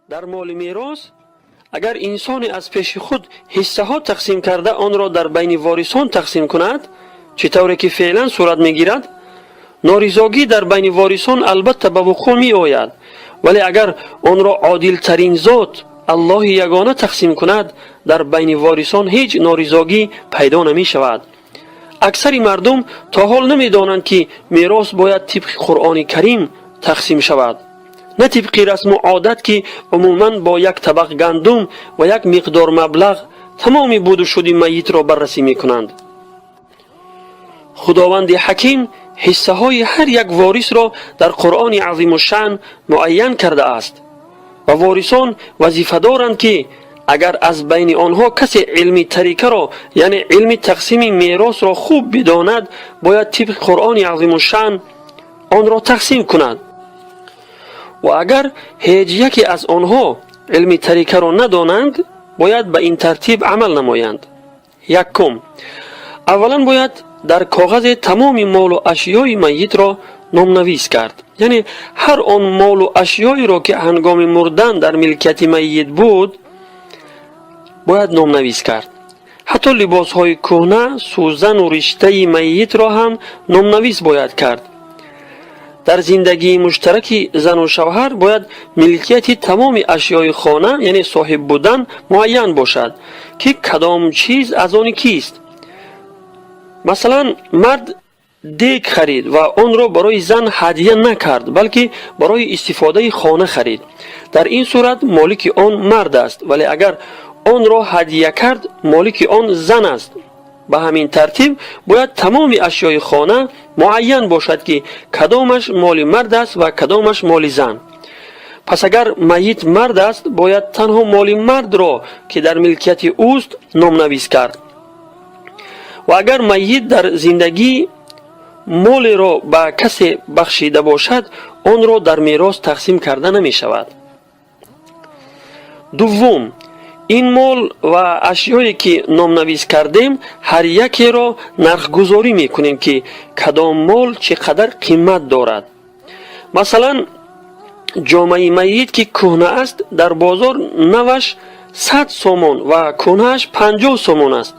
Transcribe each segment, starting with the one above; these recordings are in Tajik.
Дар моли мерос агар инсоне аз пеши худ ҳиссаҳо тақсим карда, онро дар байни ворисон тақсим кунад, чӣ тавре ки феълан сурат мегирад, норизогӣ дар байни ворисон албатта ба вуқӯъ меояд. Вале агар онро одилтарин зот, Аллоҳи ягона, тақсим кунад, дар байни ворисон ҳеҷ норизогӣ пайдо намешавад. Аксари мардум то ҳол намедонанд, ки мерос бояд тибқи Қуръони Карим тақсим шавад, на тибқи расму одат, ки умуман бо як табақ гандум ва як миқдор маблағ тамоми буду шуди майитро баррасӣ мекунанд. Худованди Ҳаким ҳиссаҳои ҳар як ворисро дар Қуръони Азимушшаън муайян кардааст ва ворисон вазифа доранд, ки агар аз байни онҳо касе илми тарикаро, яъне илми тақсими меросро хуб бидонад, бояд тибқи Қуръони Азимушшаън онро тақсим кунад. Ва агар ҳеҷ яке аз онҳо илми тарикаро надонанд, бояд ба ин тартиб амал намоянд. Якум, аввалан бояд дар коғазе тамоми молу ашёи майитро номнавис кард, яъне ҳар он молу ашёеро, ки ҳангоми мурдан дар милкияти майит буд, бояд номнавис кард. Ҳатто либосҳои кӯҳна, сӯзану риштаи майитро ҳам номнавис бояд кард. Дар зиндагии муштараки зану шавҳар бояд милкияти тамоми ашёи хона, яъне соҳиб будан, муайян бошад, ки кадом чиз аз они кист. Масалан, мард дег харид ва онро барои зан ҳадя накард, балки барои истифодаи хона харид. Дар ин сурат молики он мард аст, вале агар онро ҳадя кард, молики он зан аст. Ба ҳамин тартиб бояд тамоми ашёи хона муайян бошад, ки кадомаш моли мард аст ва кадомаш моли зан. Пас агар майит мард аст, бояд танҳо моли мардро, ки дар милкияти ӯст, номнавис кард. Ва агар майит дар зиндагӣ молеро ба касе бахшида бошад, онро дар мерос тақсим карда намешавад. Дуввум, ин мол ва ашёе, ки номнавис кардем, ҳар якеро нархгузорӣ мекунем, ки кадом мол чӣ қадар қимат дорад. Масалан, ҷомаи майит, ки кӯҳна аст, дар бозор наваш 100 сомон ва кӯҳнааш 50 сомон аст.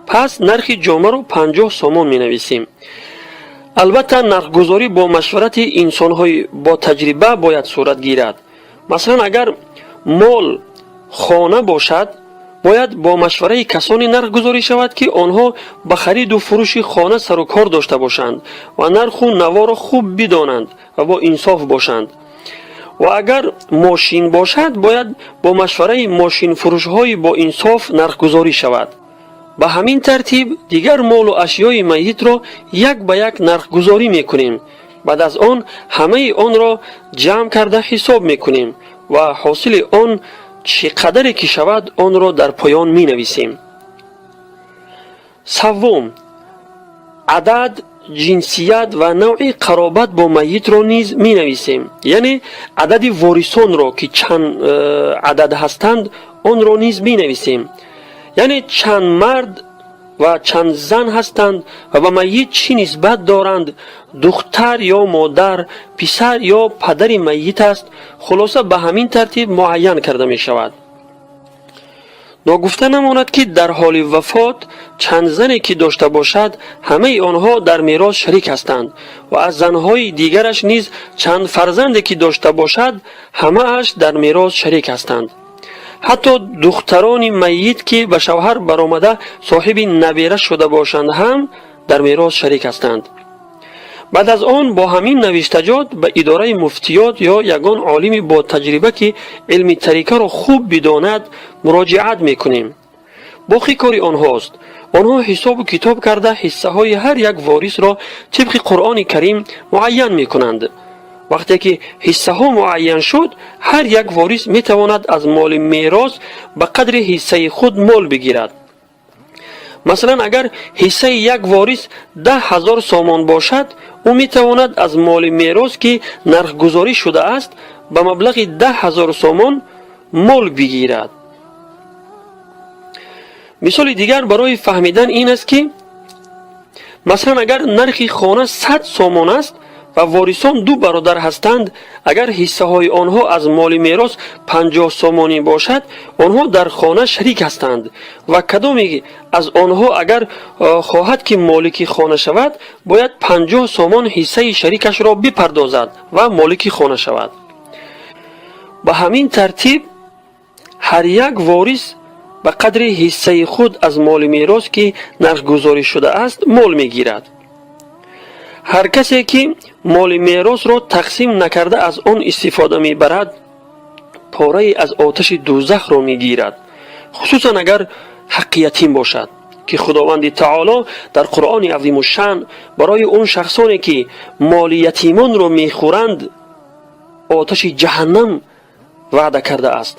Пас нархи ҷомаро 50 сомон менависем. Албатта, нархгузорӣ бо машварати инсонҳои ботаҷриба бояд сурат гирад. Масалан, агар мол хона бошад, бояд бо машвараи касоне нархгузорӣ шавад, ки онҳо ба хариду фурӯши хона сару кор дошта бошанд ва нарху наворо хуб бидонанд ва бо инсоф бошанд. Ва агар мошин бошад, бояд бо машвараи мошинфурӯшҳои боинсоф нархгузорӣ шавад. Ба ҳамин тартиб дигар молу ашёи майитро як ба як нархгузорӣ мекунем. Баъд аз он ҳамаи онро ҷамъ карда ҳисоб мекунем ва ҳосили он чӣ қадаре ки шавад, онро дар поён менависем. Саввум, адад, ҷинсият ва навъи қаробат бо майитро низ менависем, яъне адади ворисонро, ки чанд адад ҳастанд, онро низ менависем, яъне чанд мард ва чанд зан ҳастанд ва ба майит чӣ нисбат доранд: духтар ё модар, писар ё падари майит аст. Хулоса, ба ҳамин тартиб муайян карда мешавад. Ногуфта намонад, ки дар ҳоли вафот чанд зане ки дошта бошад, ҳамаи онҳо дар мерос шарик ҳастанд ва аз занҳои дигараш низ чанд фарзанде ки дошта бошад, ҳамааш дар мерос шарик ҳастанд. Ҳатто духтарони майит, ки ба шавҳар баромада, соҳиби набера шуда бошанд ҳам дар мерос шарик ҳастанд. Баъд аз он бо ҳамин навиштаҷот ба идораи муфтиёт ё ягон олими ботаҷриба, ки илми тарикаро хуб бидонад, муроҷиат мекунем. Боқӣ кори онҳост. Онҳо ҳисобу китоб карда, ҳиссаҳои ҳар як ворисро тибқи Қуръони Карим муайян мекунанд. Вақте ки ҳиссаҳо муайян шуд, ҳар як ворис метавонад аз моли мерос ба қадри ҳиссаи худ мол бигирад. Масалан, агар ҳиссаи як ворис 10 000 сомон бошад, ӯ метавонад аз моли мерос, ки нархгузорӣ шудааст, ба маблағи 10 000 сомон мол бигирад. Мисоли дигар барои фаҳмидан ин аст, ки масалан, агар нархи хона 100 сомон аст. Ва ворисон ду бародар ҳастанд, агар ҳиссаҳои онҳо аз моли мерос 50 сомонӣ бошад, онҳо дар хона шарик ҳастанд ва кадоме аз онҳо агар хоҳад, ки молики хона шавад, бояд 50 сомон ҳиссаи шарикашро бипардозад ва молики хона шавад. Ба ҳамин тартиб ҳар як ворис ба қадри ҳиссаи худ аз моли мерос, ки нархгузорӣ шудааст, мол мегирад. Ҳар касе ки моли меросро тақсим накарда аз он истифода мебарад, порае аз оташи дӯзахро мегирад, хусусан агар ҳаққи ятим бошад, ки Худованди таоло дар Қуръони азимушшаън барои он шахсоне, ки моли ятимонро мехӯранд, оташи ҷаҳаннам ваъда кардааст.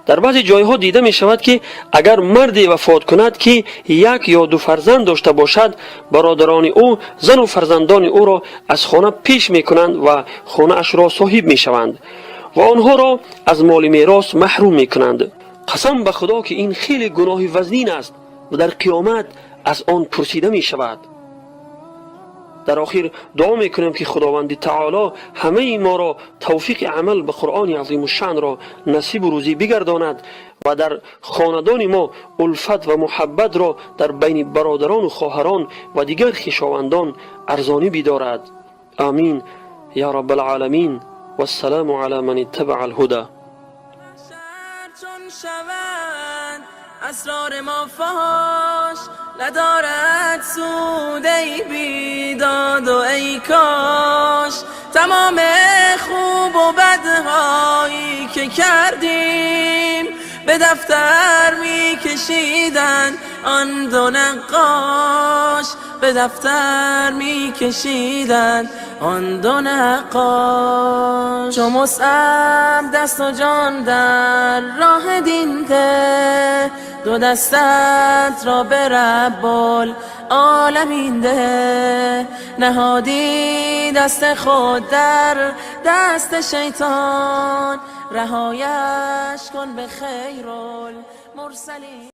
Дар баъзе ҷойҳо дида мешавад, ки агар марде вафот кунад, ки як ё ду фарзанд дошта бошад, бародарони ӯ зану фарзандони ӯро аз хона пеш мекунанд ва хонаашро соҳиб мешаванд ва онҳоро аз моли мерос маҳрум мекунанд. Қасам ба Худо, ки ин хеле гуноҳи вазнин аст ва дар қиёмат аз он пурсида мешавад. Дар охир дуо мекунем, ки Худованди таоло ҳамаи моро тавфиқи амал ба Қуръони азимушшаънро насибу рӯзӣ бигардонад ва дар хонадони мо улфат ва муҳаббатро дар байни бародарону хоҳарон ва дигар хешовандон арзонӣ бидорад. Амин я раббалъоламин. Вассалому ала ман иттабаа алҳуда. چون شود اسرار ما فاش، ندارد سود ای بیداد و ای کاش. تمام خوب و بدهایی که کردیم، به دفتر میکشیدن آن دو نقاش، به دفتر میکشیدن آن دو نقاش. چو مصعب دست و جان در راه دین ده، دو دستت را به رب العالمین ده. نهادی دست خود در دست شیطان، رهایش کن به خیر المرسلین.